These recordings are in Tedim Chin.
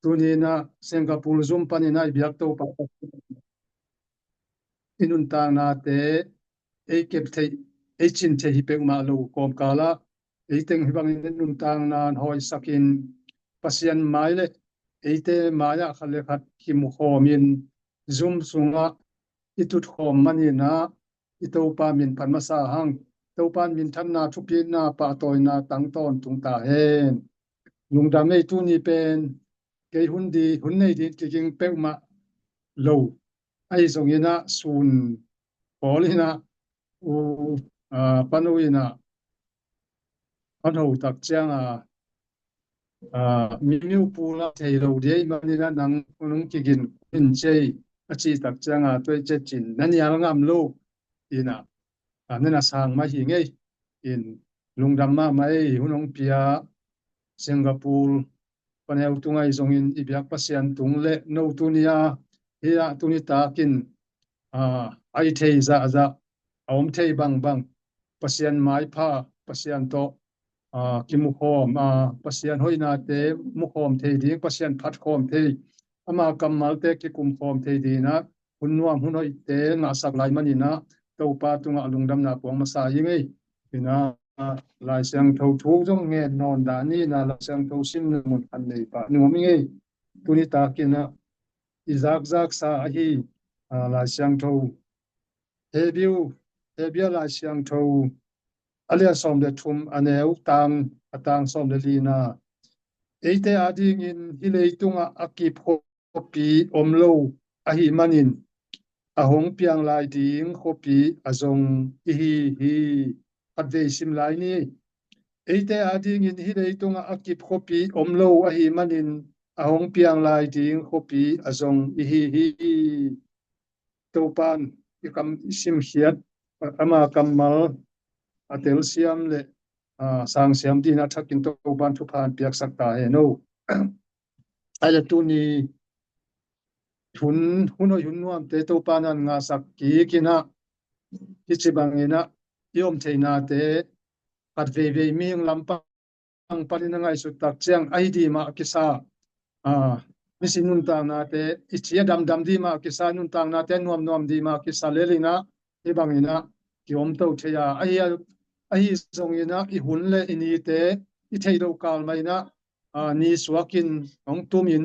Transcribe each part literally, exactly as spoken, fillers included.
Tuni-in ah Singapore zum panin ah i biak Topa i nuntaknate ei kep theih, ei cin theih hi peuhmah lo kawmkal ah, ei teng hi bangin i nuntakna hawisakin Pasian mai le eite mai-ah khat le khat kimukhawmin zum sungah i tutkhawm manin ah i Topa min phat masa hang. Topa minthanna, thupitna, pahtawina tang tawntung ta hen. Lungdam ei. Tuni pen kei hun di, hun nei ding kiging peuhmah lo. Ahi zongin ah sun pawl in ah, u, a, panu in ah a no tak ciang a, a, mimiu pula thei lo ding ahih manin ah nang nung kigin in cei a cih tak ciang a, tua i cecin na nial ngam lo in ah, a, na na sang mah hi ngei. In lungdam mahmah ei. Hun hong pia Singapore paneu tungah i zongin i biak Pasian tung le no tuni a, hi ah tuni takin, a, a i thei zahzah, a om thei bangbang Pasian maipha, Pasian tawh, a, kimukhawm, a, Pasian hoihnate mukhawm thei ding, Pasian phatkhawm thei, ama kammalte kikumkhawm thei dingin ah hun nuam hun hoihte ngahsak lai manin ah Topa tungah lungdamna puang masa hi ngei. In ah Lai Siangtho thu zong ngen nawn dah ni. In ah Lai Siangtho simna mun khat nei pah nuam hi ngei. Tuni takin ah i zakzaksa ahi, a, Lai Siangtho, Hebru, Hebru Lai Siangtho a lian sawm le thum, a neu tang, a tang sawm le lina, eite adingin hih leitungah a kip khuapi om lo ahih manin a hong piang lai ding khuapi a zong ihi hi. Khatvei sim lai ni. Eite adingin hih leitungah a kip khuapi om lo ahih manin a hong piang lai ding khuapi a zong ihi hi. Topan i kam i simkhiat, ama kammal a telsiam le, a, sangsiam dingin a thakin Topan thupha hong piaksak ta hen o. Ai le tuni hun, hun hoih hun nuamte Topan hong ngahsak kik in ah, hih ci bangin ah i om theihnate khat veivei mihing lampang panin a ngaihsut tak ciang ahi ding mah kisa, a, nisim nuntaknate i ci a damdam ding mah kisa, nuntaknate nuamnuam ding mah kisa lel in ah, hih bangin ah ki om to thei a, ahi, ahi zongin ah i hun le i nite i theih loh kal mah in ah, a, ni suakin hong tumin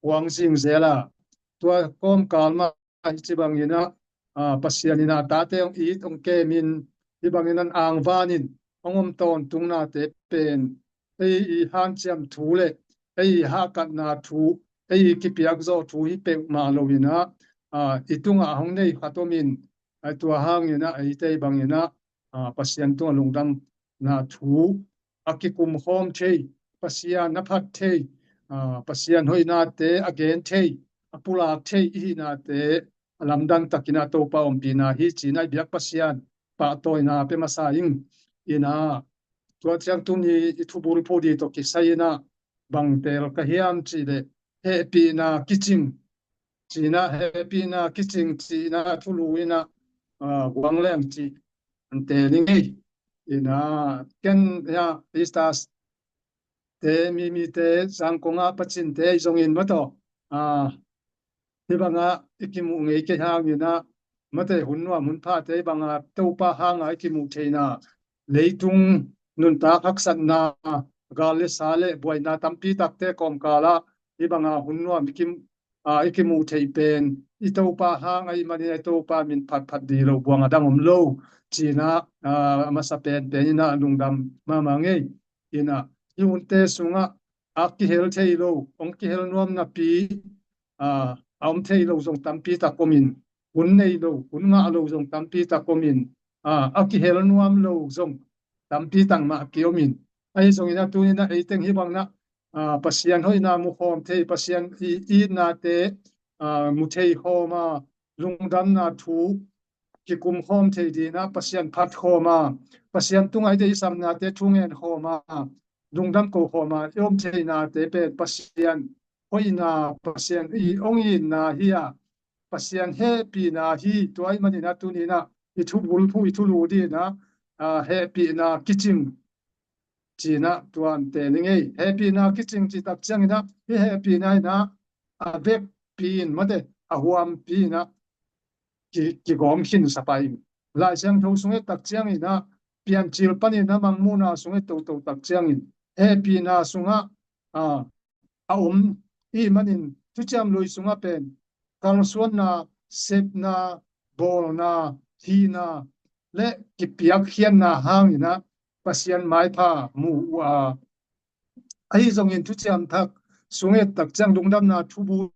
huang zing zel a, tua kawmkal mah hih ci bangin ah, a, Pasian in ah tate hong it hong kemin, hih bangin ah angvanin hong om tawntungnate pen ei i hanciam thu le ei i hahkatna thu, ei i kipiak zawh thu hi peuhmah lo in ah, a, i tungah hong nei khat omin, a, tua hangin ah eite bangin ah, a, Pasian tungah lungdamna thu a kikumkhawm thei, Pasian a phat thei, a, Pasian hoihnate a gen thei, a pulak thei i hihnate a lamdang takin ah Topa ompihna hi ci-in ah i biak Pasian pahtawina pia masa ing. In ah tua ciang tuni i thubulphuh ding tawh kisai in ah bang teel ka hiam cih leh hehpihna kicing ci-in ah, hehpihna kicing ci-in ah thulu in ah, a, guang leng cih an teel ing ei. In ah ken, ya, Easter te, mi, mite, Zangkong ah Pacinte i zongin mataw, a, hih bangah i kimuh ngei kei hangin ah, mate hun nuam hun phate hih bangah Topa hangah i kimuh theihna, leitung nuntak haksatna, gal le sa le buaina tampi takte kawmkal ah hih bangah hun nuam i kim, a, i kimuh theih pen i Topa hang ahih manin i Topa min phatphat ding lo, buang a dang om lo ci-in ah, a, a masa penpen in ah lungdam mahmah ngei. In ah hih hunte sungah a kihel thei lo, hong kihel nuam napi, a, a om thei lo zong tampi tak omin, hun nei lo, hun ngah lo zong tampi tak omin, a, a kihel nuam lo zong tampi tak mah ki omin. Ahi zongin ah tuni in ah ei teng hih bangin ah, a, Pasian hoihna mukhawm thei, Pasian i itnate, a, mu thei khawm a, lungdamna thu kikumkhawm thei dingin ah Pasian phat khawm a, Pasian tungah i deihsaknate thu ngen khawm a, lungdam ko khawm a i om theihnate pen Pasian hoihna, Pasian i hong itna hi a, Pasian hehpihna hi. Tua ahih manin ah tuni in ah i thubulphuh i thulu dingin ah, a, hehpihna kicing ci-in ah tuan teh ning ei. Hehpihna kicing cih tak ciangin ah, hih hehpihna in ah a vekpi in, mate, a huampi in ah ki, kigawm khinsa pah in. Lai Siangtho sung i et tak ciangin ah, Piancil panin ah Mangmuhna sung i et toto tak ciangin, hehpihna sungah, a, a om i hih manin, Thuciam Lui sungah pen kalsuanna, sepna, bawlna, hihna le kipiakkhiatna hangin ah Pasian maipha mu uh a, ahi zongin Thuciam Thak sung i et tak ciang, Lungdamna Thubu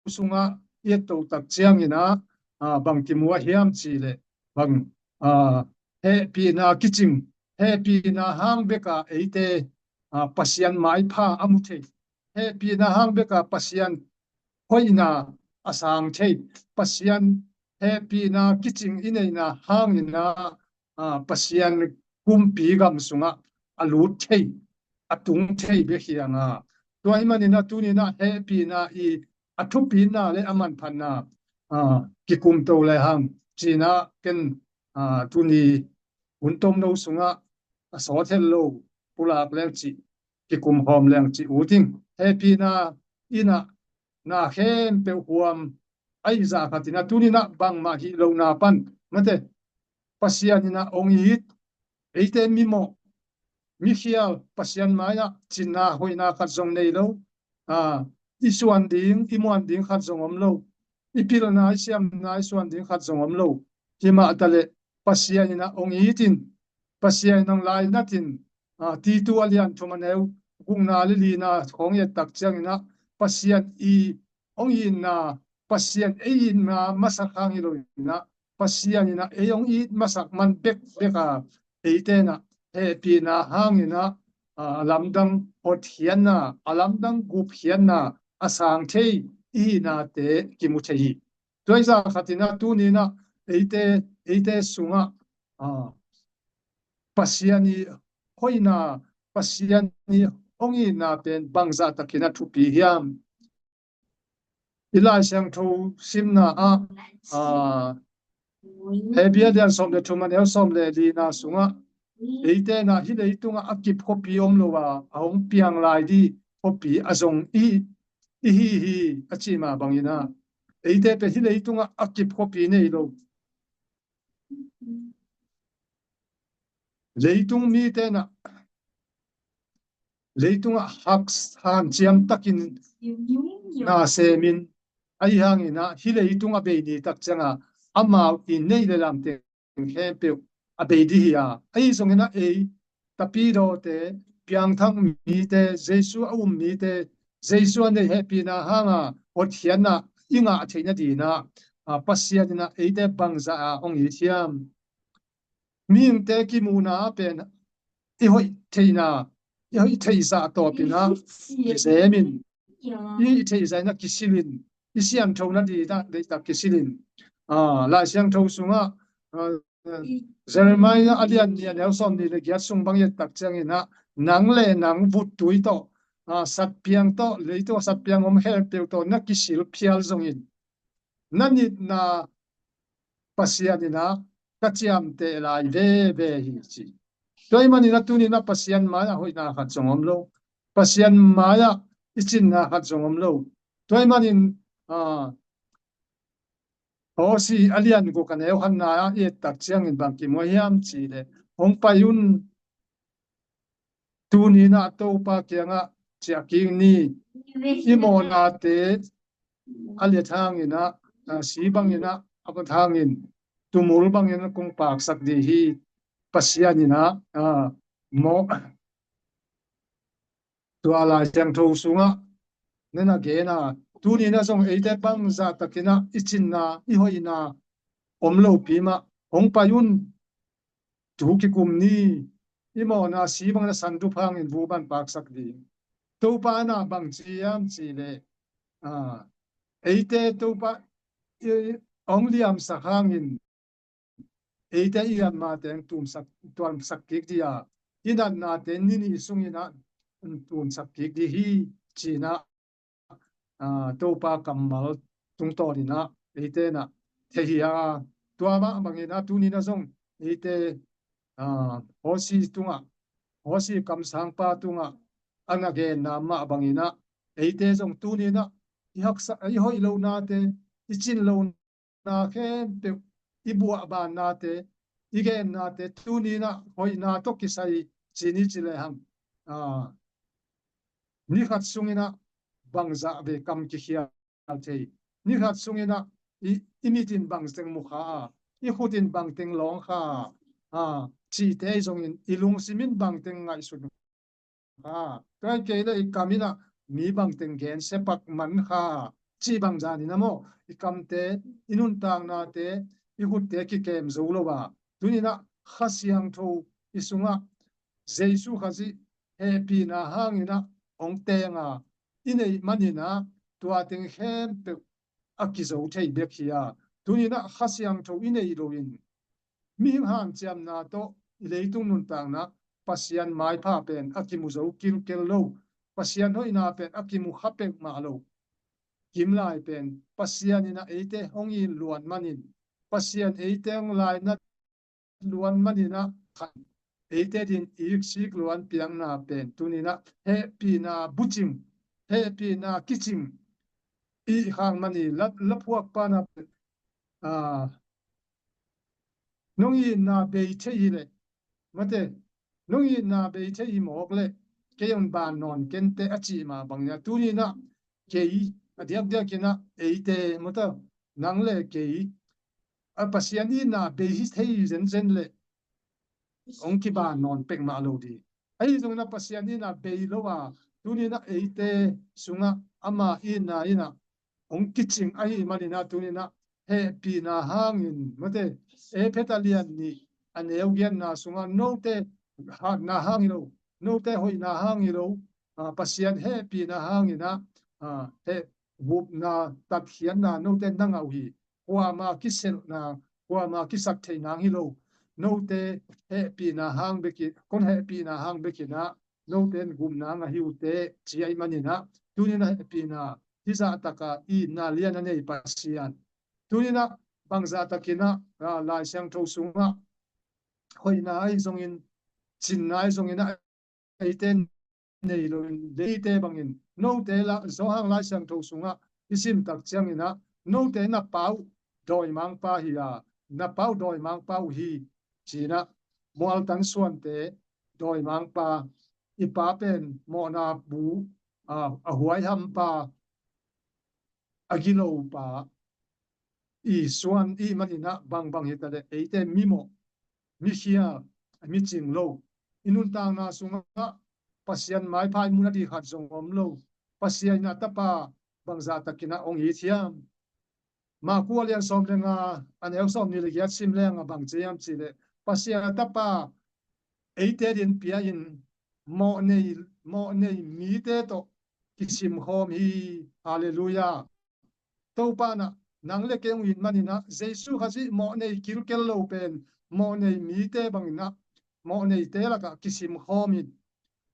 sungah i et toto tak ciangin ah, a, bang kimu uh hiam cih leh, bang, a, hehpihna kicing, hehpihna hang bek a eite, a, Pasian maipha a mu thei, hehpihna hang bek a Pasian hoihna a sang thei, Pasian hehpihna kicing i neihna hangin ah, a, Pasian kumpi gam sungah a lut thei, a tung thei bek hi hang a. Tua ahih manin ah tuni in ah hehpihna i a thupina le a manphatna, a, kikumto le hang ci-in ah ken, a, tuni hun tomno sungah a sawt het lo pulak leng cih, kikum hawm leng cih ut ing. Hehpihna in ah na khempeuh huam, ahi zah khat in ah tuni in ah bangmah hih lohna pan, mate, Pasian in ah hong it, eite mimawh, mikhial, Pasian mai-ah cinna hoihna khat zong nei lo, a, i suan ding, i muan ding khat zong om lo, i pilna, i siamna, i suan ding khat zong om lo. Himah taleh Pasian in ah hong it in, Pasian in ah hong lainat in, a, Titu a lian thum a neu gukna le lina khawng i et tak ciangin ah, Pasian i hong itna, Pasian ei itna masak hang hi lo in ah, Pasian in ah ei hong it masak man bekbek a, eite in ah hehpihna hangin ah, a, lamdang hotkhiatna, a lamdang gupkhiatna a sang thei i hihnate kimu thei hi. Tua ahi zah khat in ah tuni in ah eite, eite sungah, a, Pasian i hoihna, Pasian i hong itna pen bangzah takin a thupi hiam? I Lai Siangtho simna ah, a, Hebru a lian sawm le thum a neu sawm le lina sungah, eite in ah hih leitungah a kip khuapi om lo a, a hong piang lai ding khuapi a zong i, i hi hi a cih mah bangin ah, eite pen hih leitungah a kip khuapi nei lo. Leitung mite in ah, leitungah hak hanciam takin na semin, ahi hangin ah hih leitung a bei ni tak ciangah amau i neih le lam teng khempeuh a bei ding hi a, ahi zongin ah ei tapidawte, piangthak mite, Jesu a um mite, Jesu a neih hehpihna hanga hotkhiatna i ngah theih nadingin ah, a, Pasian in ah eite bangzah a hong it hiam? Mihingte kimuhna pen i hoih theihna, i hoih theih zah tawpin ah i semin, i theih zah in ah kisilin, i siangtho nading ah deihtak kisilin. A, Lai Siangtho sungah, a, Jeremiah a lian nih a neu sawm nih le giat sung bang i et tak ciangin ah, nang le nang vuttui tawh, a, satpiang tawh, leitungah satpiang om khempeuh tawh na kisil phial zongin, na nitna Pasian in ah ka ciamteh lai veve hi ci. Tua ahih manin ah tuni in ah Pasian mai-ah hoihna khat zong om lo. Pasian mai-ah i cinna khat zong om lo. Tua ahih manin, a, Hosea a lian guk a neu khatna ah i et tak ciangin bang kimu hiam cih leh, hong pai un, tuni in ah Topa kiangah ciah kik ni, i mawhnate a liat hangin ah, a, si bangin ah a vat hangin, tumul bangin ah kong paksak ding hi, Pasian in ah, a, mawh, tua Lai Siangtho sungah na na gen a, tuni in ah zong eite bangzah takin ah i cinna, i hoihna om lopi mah, hong pai un, tu kikum ni, i mawhna si bangin ah sandup hangin vuban paksak ding. Topa in ah bang ci hiam cih leh, a, eite Topa i, hong liamsak hangin, eite i liamma teng tumsak, tuamsak kik ding a, i natnate ni nih sungin ah tumsak kik ding hi, ci-in ah, a, Topa kammal tungtawnin ah eite in ah thei hi a, tua mah bangin ah tuni in ah zong eite, a, Hosea tungah Mosi kamsangpa tungah a na genna mah banginah eite zong tuninah i haksa, i hoih lonate, i cin lo na khempeuh, i buahbannate, i gennate tuninah hoihna tawh kisai cini ci lehang, a, ni khat sunginah bangzah ve kam kikhial thei, ni khat sunginah i, i mitin bangteng mu kha a, i khutin bangteng lawng kha a, cihte zongin i lungsimin bangteng ngaihsun kha, tua hi kei le i kam inah mi bangteng gensia pak man kha, cih bangzah ni na maw, i kamte, i nuntaknate, i khutte kikem zo lo a, tuninah Kha Siangtho i sungah Jesu Khazih hehpihna hanginah hong tenga i neih maninah tua teng khempeuh a kizo thei bek hi a, tuninah Kha Siangtho i neih loin mihing hanciamna tawh i leitung nuntakna Pasian maipha pen a kimu zo kilkel lo, Pasian hoihna pen a kimu kha peuhmah lo. Kimlai pen Pasian inah eite hong it luat manin, Pasian eite hong lainat luat maninah eite din iksik luan piakna pen tuninah hehpihna bucing, hehpihna kicing i khang mani la, laphuak pana pen, a, nong itna bei thei hi leh, mate, nong itna bei thei hi mawk leh kei hong ban nawn kente a cih mah bangin a, tuninah kei a diakdiakinah eite, mate, nang le kei a Pasian itna bei hi thei zenzen leh hong kiban nawn pek mah lo ding. Ahi zongin a Pasian itna bei lo a, tuninah eite sungah ama itna inah hong kicing ahih maninah tuninah hehpihna hangin, mate, Efesa lian nih a neu giatna sungah note hatna hang hi lo, note hoihna hang hi lo, a, Pasian hehpihna hanginah, a, heh, gupna, tatkhiatna note na ngah uh hi. Kuama kiselna, kuama kisaktheihna hi lo, note hehpihna hang bekin, kon hehpihna hang bekinah note in gupna ngah hi uh teh, ci ahih maninah tuninah hehpihna hizah taka itna lian a nei Pasian tuninah bangzah takinah, a, Lai Siangtho sungah hoihna ahi zongin, cinna ahi zonginah eite nei loin, leite bangin note la, Johan Lai Siangtho sungah i sim tak cianginah note na pa uh dawimangpa hi a, na pa uh dawimangpa uh hi, cinah mualtan suante dawimangpa, i pa pen mawhna bu, a, a huaihampa, a gilopa i suan i maninah bangbang hitaleh eite mimawh, mikhial, micing lo, i nuntakna sungah Pasian maipha i mu nading khat zong om lo. Pasian inah tapa bangzah takinah hong it hiam? Maku a lian sawm le nga, a neu sawm nih le giat sim leng a bang ci hiam cihleh, Pasian a tapa eite din pia in mawhnei, mawhnei mite tawh kisimkhawm hi. Halleluiah. Topa inah nang le kei hong it maninah Jesu Khazih mawhnei kilkel lo pen mawhnei mite banginah mawhneite lakah kisimkhawm in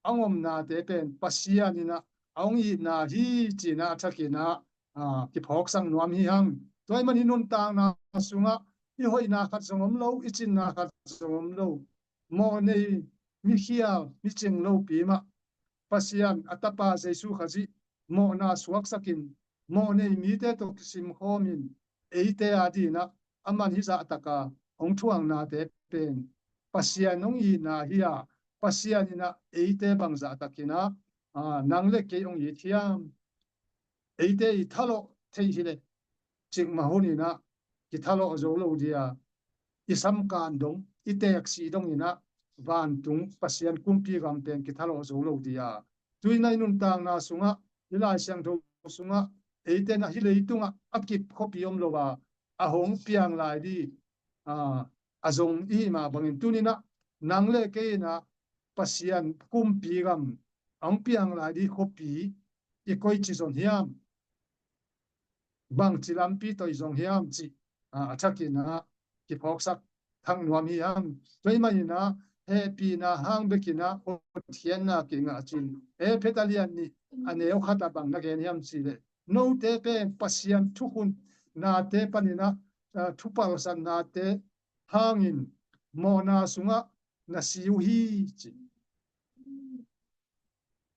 a hong omnate pen Pasian inah a hong itna hi cinah a thakinah, a, kiphawksak nuam hi hang. Tua ahih manin i nuntakna sungah, i hoihna khat zong om lo, i cinna khat zong om lo, mawhnei, mikhial, micing lopi mah Pasian a tapa Jesu Khazih mawhna suaksakin mawhnei mite tawh kisimkhawmin eite a dinah aman hizah taka hong thuaknate pen Pasian hong itna hi a, Pasian inah eite bangzah takinah, a, nang le kei hong it hiam? Eite i thalawh theih hileh cikmah huninah kithalawh zo lo dia, i samkan dong, i teeksi donginah vantung Pasian kumpi gam pen kithalawh zo lo dia. Tuinah i nuntakna sungah, i Lai Siangtho sungah eite inah hih leitungah a kip khuapi om lo a, a hong piang lai ding, a, a zong i hih mah bangin tuninah nang le kei inah Pasian kumpi gam a hong piang lai ding khuapi i koici zon hiam? Bangci lampi tawh i zong hiam cih, a, a thakinah kiphawksak thak nuam hi hang. Tua ahih maninah hehpihna hang bekinah hotkhiatna kingah cin. Efesa lian nih a neu khat ah bang na gen hiam cihleh, note pen Pasian thukhun nate paninah, a, thupalsatnate hangin mawhna sungah na si uh hi ci.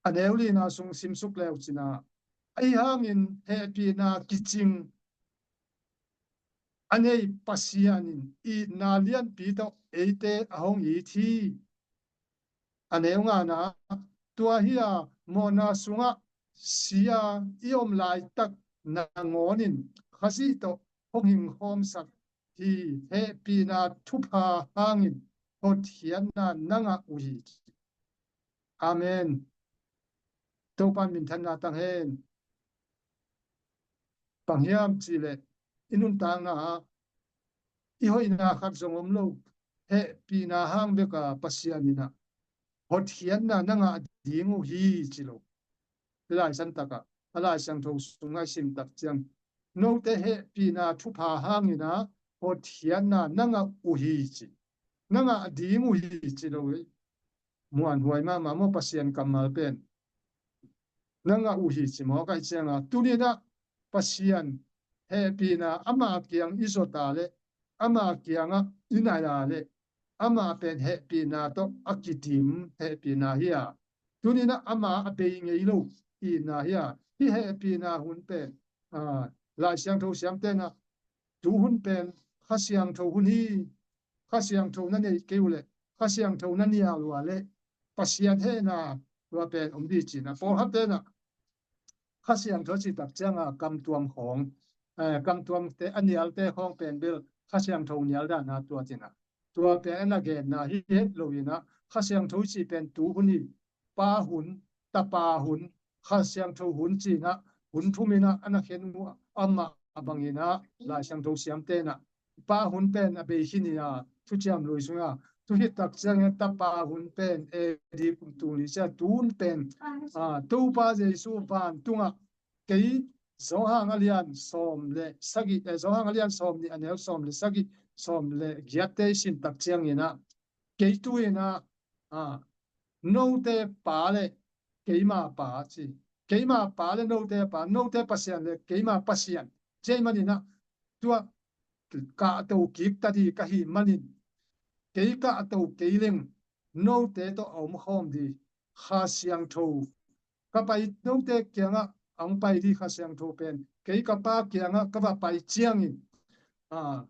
a neu lina sung simsuk leu cina, ahi hangin hehpihna kicing a nei Pasian in itna lianpi tawh eite a hong it hi. A neu ngana, tua hi a mawhna sungah sia i om laitak nangawn in Khazih tawh hong hingkhawmsak hi. Hehpihna thupha hangin hotkhiatna na ngah uh hi. Amen. Topa minthanna tang hen. Bang hiam cihleh i nuntakna ah i hoihna khat zong om lo, hehpihna hang beka Pasian inah hotkhiatna na ngah ding uh hi ci lo. Lai Santakah a Lai Siangtho sungah i simtak ciang, note hehpihna thupha hanginah hotkhiatna na ngah uh hi ci, na ngah ding uh hi ci lo. Muanhuai mahmah maw Pasian kammal pen. Na ngah uh hi ci mawk ahih cianga tuninah Pasian hehpihna ama kiang i zota le ama kiangah i naia le ama pen hehpihna tawh a kidim hehpihna hi a, tuninah ama a bei ngei lo itna hi a, hih hehpihna hun pen, a, Lai Siangtho siamtenah tu hun pen Kha Siangtho hun hi. Kha Siangtho na neih kei uh leh Kha Siangtho na nial uh a leh Pasian hehna tua pen om dih cinah pawlkhat tenah Kha Siangtho citak cianga kamtuam khawng, eh, kamtuamte a nialte khawng pen bel Kha Siangtho nial dana tua cinah tua pen a na genna hi het loinah Kha Siangtho cih pen tu hun hi. Pa hun, Tapa hun, Kha Siangtho hun cinah hun thuminah a na khen uh amah a banginah Lai Siangtho siamtenah Pa hun pen a bei khin hi a, thuciam lui sunga. Thuhit tak ciangin Tapa hun pen A D kum tul ni cia tun pen, a, Topa Jesu vantungah kei Johan a lian sawm le sagih, eh, Johan a lian sawm nih a neu sawm le sagih, sawm le giatte i sin tak cianginah kei tuinah, a, note pa le keima pa ci. Keima pa le note pa, note Pasian le keima Pasian. Cei maninah tua kahto kik ta dih ka hi manin kei kahto kei leng note tawh a omkhawm dih Kha Siangtho ka pai note kiangah a hong pai dih Kha Siangtho pen kei ka Pa kiangah ka va pai ciangin, a,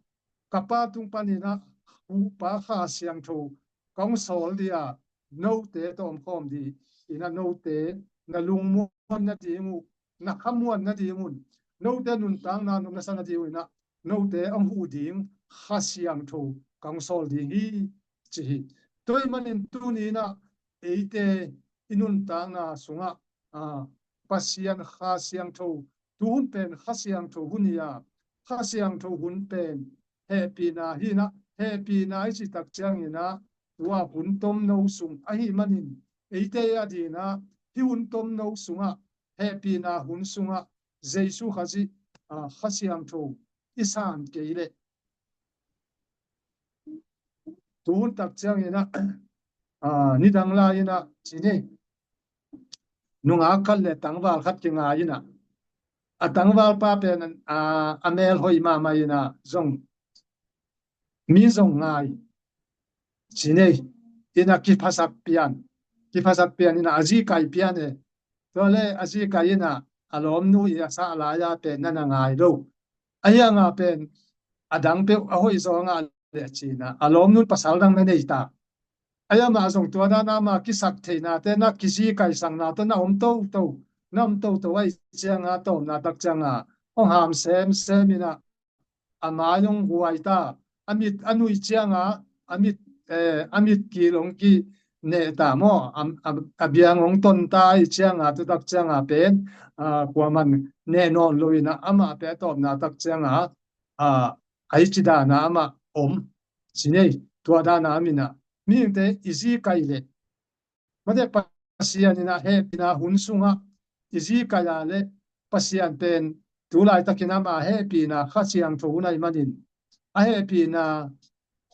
ka Pa tung paninah Huhpa Kha Siangtho ka hong sawl dih a, note tawh omkhawm dih inah note na lungmuan nading uh, na khamuan nading un, note nuntakna nopna sa nading uh inah note a hong huh ding Kha Siangtho ka hong sawl ding hi ci hi. Tua ahih manin tuninah eite i nuntakna sungah, a, Pasian Kha Siangtho, tu hun pen Kha Siangtho hun hi a, Kha Siangtho hun pen hehpihna hinah, hehpihna i citak cianginah tua hun tomno sung ahih manin eite a dinah hih hun tomno sungah hehpihna hun sungah Jesu Khazih, a, Kha Siangtho i san kei leh tu hun tak cianginah, a, nidang lai-inah ci ni, nungak khat le tangval khat kingai inah a tangvalpa pen, a, a mel hoih mahmah inah zong mi zong ngai ci ni inah kiphasak pian, kiphasak pian inah a zi kai pian e. Tua le a zi kai inah a lawmnu i a sah lai-a pen na na ngai lo. A hianga pen a dang peuh a hoih zaw ngah le a cinah a lawmnun pasal dang na nei ta. A hiamah zong tua dana ama kisak theihnate na kizi kaisaknate na om toto, na om toto ahih cianga tawpna tak cianga hong ham semsem inah a mai hong huai ta. A mit a nuih cianga a mit, eh, a mit kil hong kineh ta maw, a, a, a biang hong ton ta ahih cianga tutak cianga pen, a, kuaman neh nawn loinah amah pen a tawpna tak cianga, a, a hi ci dana amah om ci ni. Tua dana a minah mihingte i zi kai leh mate Pasian inah hehpihna hun sungah i zi kai a le Pasian pen tu laitakin ama hehpihna Kha Siangtho hun ahih manin a hehpihna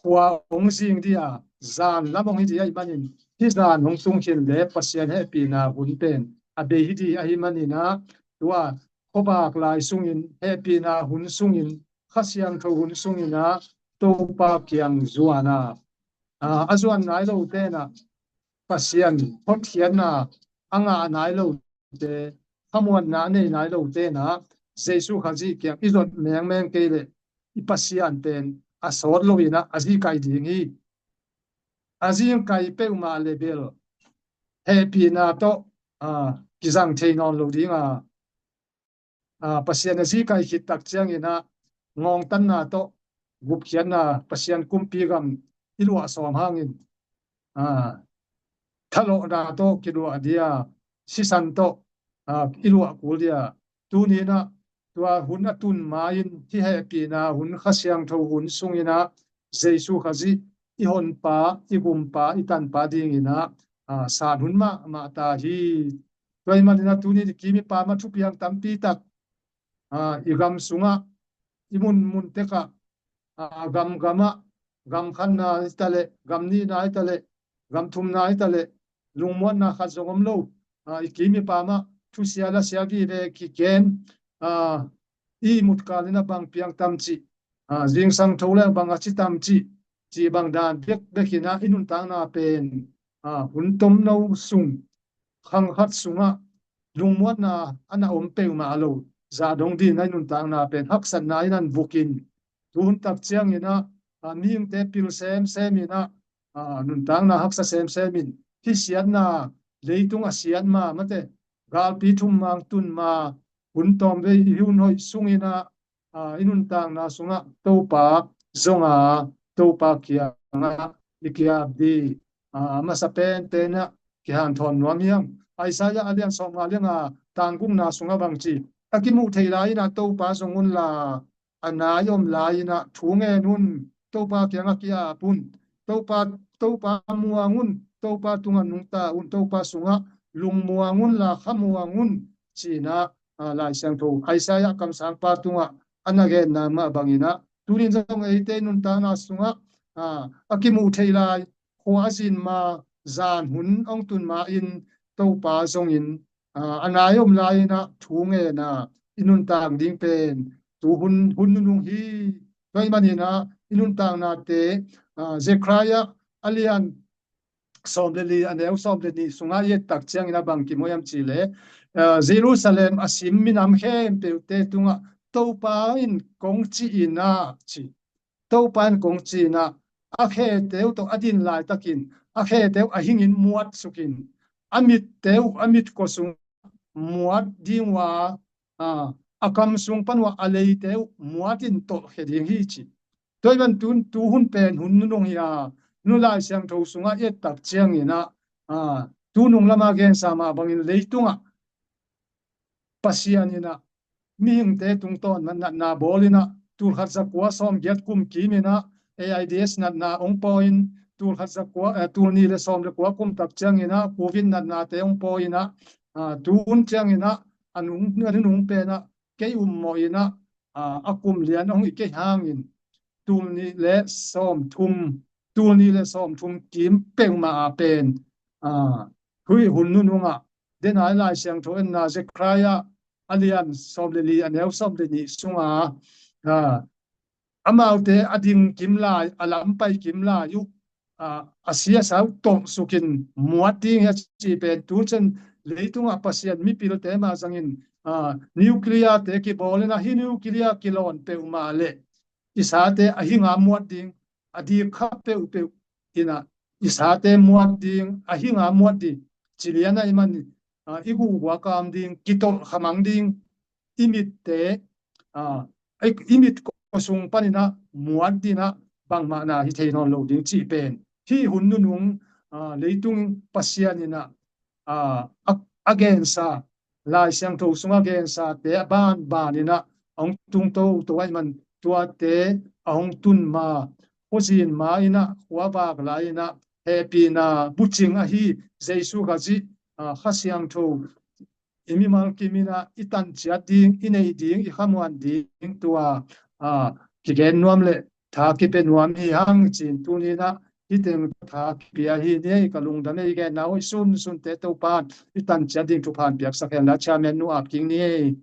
khua hong zing dih a, zan lam hong hi dih ahih manin hih zan hong tung khin le Pasian hehpihna hun pen a bei hi dih ahih maninah tua khuavak lai sungin hehpihna hun sungin Kha Siangtho hun sunginah Topa kiang zuan a, a, a zuan nai lo tenah Pasian hotkhiatna a ngah nai lote, khamuanna a nei nai lote na, Jesu Khazih kiang i zot mengmeng kei leh i Pasian pen a sawt loin ah a zihkai ding hi. A zihkai peuhmah le bel hehpihna tawh, aa, kizang thei nawn lo ding a, aa, Pasian a zihkai khit tak ciangin ah ngawngtanna tawh gupkhiatna, Pasian kumpi gam i luah sawm hangin, aa, thalawhna tawh kiluah dia, sisan tawh, aa, i luah kul dia. Tuni-in ah tua hun a tun ma-in hih hehpihna hun, Kha Siangtho hun sungin ah Jesu Khazih i honpa, i gumpa, i tanpa dingin ah, aa, san hun mahmah ta hi. Tua ahih manin ah tuni-in i kim i pam ah thupiang tampi tak, aa, i gam sungah, i munmun tekah, aa, gamgam ah, gam khatna hi ta leh, gam nihna hi ta leh, gam thumna hi ta leh, lungmuanna khat zong om lo, aa, i kim i pam ah thusia lasia vive kigen, aa, i ihmut kalin ah bang piang tam cih, aa, zingsang tho leh bang a ci tam cih, cih bang dan bekbekin ah i nuntakna pen, aa, hun tomno sung, khang khat sungah lungmuanna a na om peuhmah lo, zah dong dingin ah i nuntakna pen haksatna in ah vukin, tu hun tak ciangin ah, aa, mihingte pil semsem in ah, aa, nuntakna haksa semsem in, hih siatna, leitung a siat ma mate, galpi thum mang tun ma, hun tawmvei, hih hun hoih sungin ah, aa, i nuntakna sungah Topa zong a, Topa kiangah i ki-ap ding, aa, a masa penpen ah kihanthawn nuam hi hang. Isaiah a lian sawmnga le nga, tang gukna sungah bang ci, a kimuh theih lai-in ah Topa zong unla, a nai om lai-in ah thu ngen un, Topa kiangah ki-ap un, Topa, Topa muang un, Topa tungah nungta un, Topa sungah lungmuang unla khamuang un, ci-in ah, aa, Lai Siangtho Isaiah kamsangpa tungah a na genna mah bangin ah, tuni-in zong eite nuntakna sungah, aa, a kimuh theih lai, khua a zin ma, zan hun hong tun ma-in Topa zongin, aa, a nai om lai-in ah thu ngen a, i nuntak ding pen tu hun, hun nunung hi. Tua ahih manin ah i nuntaknate, aa, Zechariah a lian sawm le li, a neu sawm le nih sungah i et tak ciangin ah bang kimu hiam cih leh, aa, Jerusalem a sim minam khempeuhte tungah Topa in kong ci-in ah, ci, Topa in kong ci-in ah, a khete uh tawh a din laitakin, a khete uh a hingin muat sukin, a mitte uh a mitkua sung muat ding uh a, aa, a kam sung pan uh a leite uh muat in tolhkhia ding hi, ci. Tua ahih manin tu hun pen hun nunung hi a, nu Lai Siangtho sungah i et tak ciangin ah, aa, tu nung lamah gensa mah bangin leitungah Pasian in ah mihingte tungtawn natna bawl in ah, tul khat za kua sawm giat kum kim in ah AIDS natna hong pawi in, tul khat za kua, eh, tul nih le sawm le kua kum tak ciangin ah Covid natnate hong pawi in ah, aa, tu hun ciangin ah a nung, a nunung pen ah kei ummawh in ah, aa, a kum lian hong hi kei hangin, tul nih le sawm thum, tul nih le sawm thum kim peuhmah a pen, aa, hih hun nunungah, denai Lai Siangtho enna Zechariah a lian sawm le li, a neu sawm le nih sunga, aa, amaute a ding kim lai, a lampai kim lai uh, aa, a si a sa uh tolh sukin muat ding hi, a ci pen tu ciang leitungah Pasian mipilte mah zangin, aa, nuclear-te kibawl in ah, hih nuclear kilawn peuhmah leh i sate a hinga muat ding, a dik kha peuhpeuh in ah i sate muat ding, a hinga muat ding, ci lian ahih manin, aa, i guhguak a om ding, kitolh khamang ding, i mitte, aa, i, i mit kua sung panin ah muat ding ah bangmah na hi thei nawn lo ding cih pen hih hun nunung, aa, leitung Pasian in ah, aa, a, a gensa, Lai Siangtho sungah gensate a banban in ah a hong tung toto ahih man, tuate a hong tun ma, khuazin ma in ah, khuavak lai in ah, hehpihna bucing ahi Jesu Khazih, aa, Kha Siangtho i mimal kim in ah i tanciat ding, i neih ding, i khamuan ding tua, aa, kigen nuam le tha kipia nuam hi hang, ci-in tuni-in ah hih teng tha kipia hi ni ei. Ka lungdam ei, i genna hoih sunsunte Topa'n i tanciat ding thupha hong piaksak hen la, Chairman nu ap kik ni ei.